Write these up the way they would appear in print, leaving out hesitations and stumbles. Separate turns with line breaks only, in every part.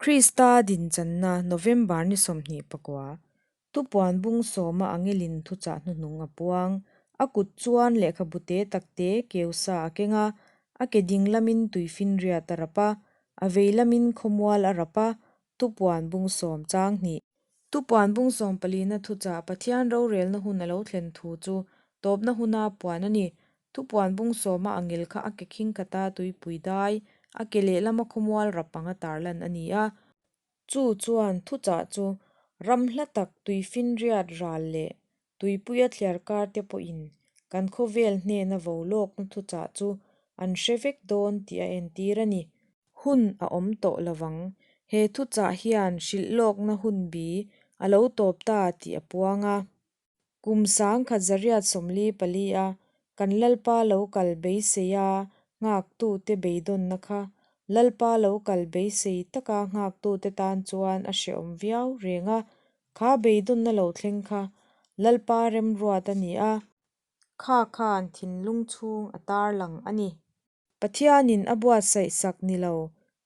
Krista dinchanna November ni 29, Tupuan bung sawma angelin thuchah hnuhnung a puang. A kut chuan lehkhabu te tak te keu sa a keng a, a ke ding lamin tuifinriat a rap a, a vei lamin khawmual a rap a, Tupuan bung sawm chang hnih. Tupuan bung sawm palina thuchah Pathian rorelna hun a lo thlen thu chu tawpna huna puan a ni. Thupuan bung sawma angel kha a ke khing khata tuipui dai, a ke lehlama khawmual rap anga tarlan a ni a. Chu chuan thuchah chu ram hla tak tuifinriat ral leh tuipuia thliar kar te pawhin kan khawvel hnena vo lawkna thuchah chu an hre vek dawn tih a entir a ni. Hun a awm tawh lovang. He thuchah hian hrilh lawkna hun bi a lo tawp ta tih a puang a. Kum 1944 a kan Lalpa lo kal beisei a nghaktute beidawnna kha Lalpa lo kal beisei taka nghaktute tan chuan a hrehawm viau reng a. Kha beidawnna lo thleng kha Lalpa remruat a ni a. Kha khan thinlung chhung a tarlang a ni. Pathianin a buatsaih sak ni lo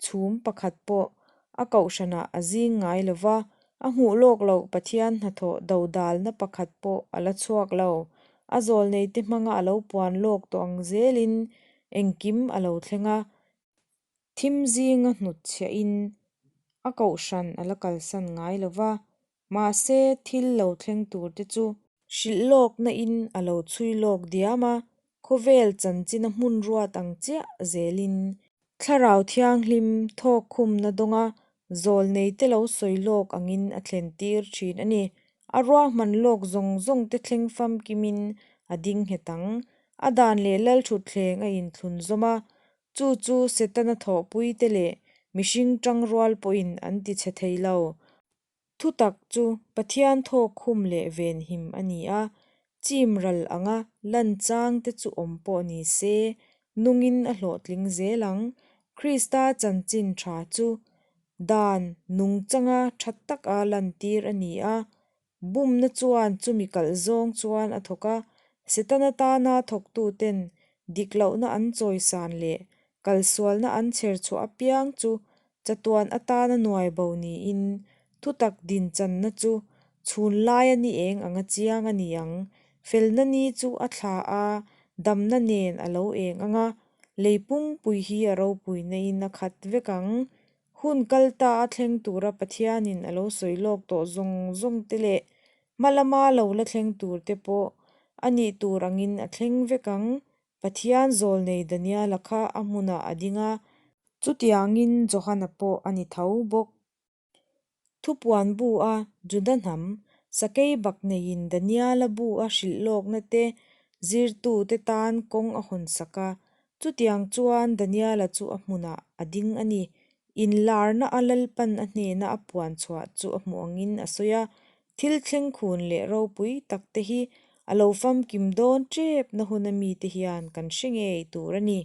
chhum pakhat pawh a kohhranah a zing ngai lo va, a hmuh lawk loh Pathian hnathawh dodalna pakhat pawh a la chhuak lo. A zawlneite hmanga a lo puan lawk tawh ang zelin engkim a lo thleng a, thim zinga hnutchhiahin a kohhran a la kalsan ngai lo va, mahse thil lo thleng turte chu hrilh lawkna in a lo chhui lawk diam a, khawvel chanchina hmun ruat ang chiah zelin Thlarau Thianghlim thawkkhumna dawnga zawlneite lo sawi lawk angin a thlen tir thin a ni. A ruahman lawk zawng zawng te thleng famkimin a ding nghet ang. A dan leh lalthutthleng a inthlun zawm a, chu chu Setana thawhpuite leh mihring tangrual pawhin an ti chhe thei lo. Thutak chu Pathian thawkkhum leh venhim a ni a, chim ral anga lan chang te chu awm pawh ni se, nungin a hlawhtling zel ang. Krista chanchin tha chu dan nungchanga tha taka lantir a ni a, bumna chuan chumi kalh zawng chuan a thawk a, Setana tana thawktuten dik lohna an chawisan leh kalsualna an chher chhuah apiang chu Chatuan atana nuai bo niin thutak dinchanna chu chhun laia ni eng anga chiang a ni ang. Felna ni chu a thla a, damna nen a lo eng ang a, lei pumppui hi a ropuina in a khat vek ang. Hun kal ta a thleng tura Pathianin a lo sawi lawk tawh zawng zawng te leh hma lama lo la thleng tur te pawh a nih tur angin a thleng vek ang. Pathian zawlnei Daniela kha a hmunah a ding a. Chutiangin Johana pawh a ni tho bawk. Thupuan bu a Juda hnam sakei bak neiin Daniela bu a hrilh lawkna te zirtute tan kawng a hawn sak a. Chutiang chuan Daniela chu a hmunah a ding a ni. Inlarna a Lalpan a hnena a puan chhuah chu a hmuh angin a sawi a. Thil thleng khun leh ropui tak te hi a lo famkim dawn tep na huna mite hian kan hre ngei tur a ni.